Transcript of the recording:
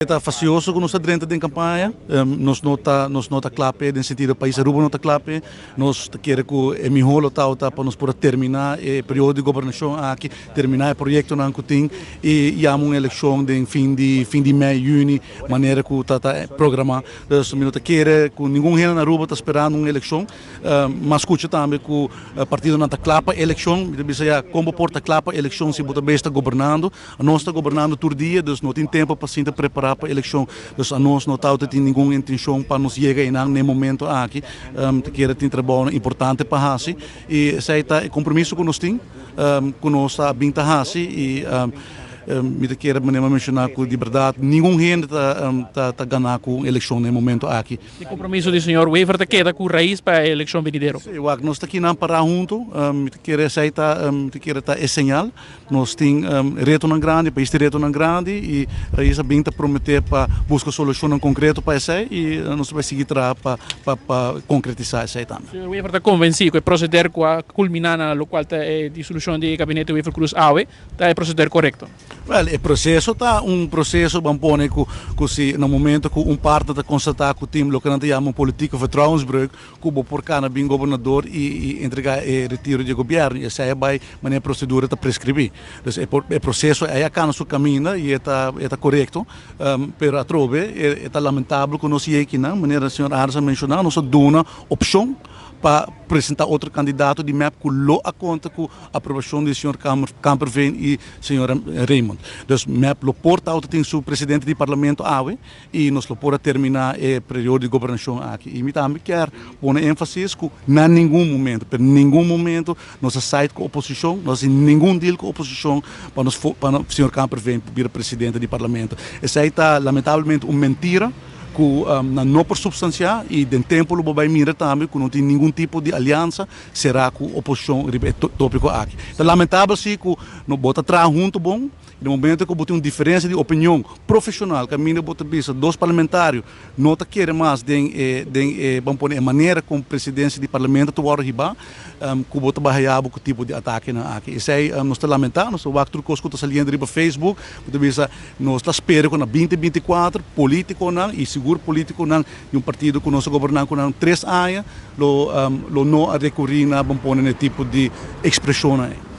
Ta fastioso cu nos ta drenta den campaña, nos no ta nos no ta cla p'e den sentido pais Aruba no ta cla p'e, nos ta kere cu e miho lo tawata pa nos por a termina e periodo di gobernacion aki, termina e proyectonan cu tin y yama un eleccion den fin di fin di mei, juni, manera cu ta ta programa. Dus mi no ta kere cu ningun hende na Aruba ta sperando un eleccion, m'a scucha tambe cu partidonan ta cla pa eleccion, mi ta bisa ya con bo por ta cla pa eleccion si bo ta bes ta gobernando? Anos ta gobernando tur dia, dus no tin tempo pa sinta prepara pa eleccion. Dus anos no tawata tin ningun intencion pa nos yega einan n'e momento aki. Ta kere tin trabounan importante pa haci y esey ta e compromiso cu nos tin, cu nos a bin ta haci y mi ta kere manera mi a menciona cu di berdad ningun hende ta gana cu un eleccion n'e momento aki. E compromiso di señor Wever ta keda cu Raiz pa e eleccion venidero. Si, wak, nos ta kinan para hunto, mi ta kere esey ta, mi ta kere ta e señal. Nos tin retonan grandi, pais tin retonan grandi y Raiz a bin ta promete pa busca solucionnan concreto pa esey y nos ta bay sigui traha pa pa concretisa esey tambe. Señor Wever ta convenci cu e proceder cu a culmina na locual ta e disolucion di e gabinete Wever-Croes awe ta e proceder corecto? Wel, e proceso ta un proceso, ban pone cu cu si na momento cu un partner ta constata cu tin loke nan ta yama un politieke vertrouwensbreuk, cu bo por cana bin gobernador y y entrega e retiro di e gobierno y esey a bay manera e procedura ta prescribi. Dus e por e proceso ey a cana su caminda y e ta e ta corecto, pero atrobe e ta lamentabel cu nos yekinan, manera señor Arends a menciona, nos a duna opcion pa presenta otro candidato di mep cu lo a conta cu aprobacion di señor Kamperveen y señora Raymond. Dus mep lo por ta tin su presidente di parlamento awe y nos lo por a termina e periodo di gobernacion aki. Y mi tambe kier pone enfasis cu na ningun momento, pero ningun momento nos a side cu oposicion, nos a haci ningun deal cu oposicion pa nos pa señor Kamperveen por bira presidente di parlamento. Esey ta lamentablemente un mentira cu nan no por substancia y den tempo lo bo bay mira tambe cu no tin ningun tipo di alianza cera cu oposicion riba e topico aki. Ta lamentabel si cu no bo ta traha hunto bon. Den momento ku bo tin un diferensia di opinion profeshonal kaminda bo ta bisa dos parlamentario no ta kere mas den e den e ban pone e manera kon presidensia di parlamento ta wòrdu hibá ku bo ta bai haya bo ku tipo di atakenan aki. Esei nos ta lamentá, nos ta wak tur kos ku ta saliendo riba Facebook, bo ta bisa nos ta spera ku na binti 24 politikonan i sigur politikonan di un partido ku nos a goberná ku nan 3 aña lo lo no a rekurí na ban pone na e tipo di ekspreshonnan ei.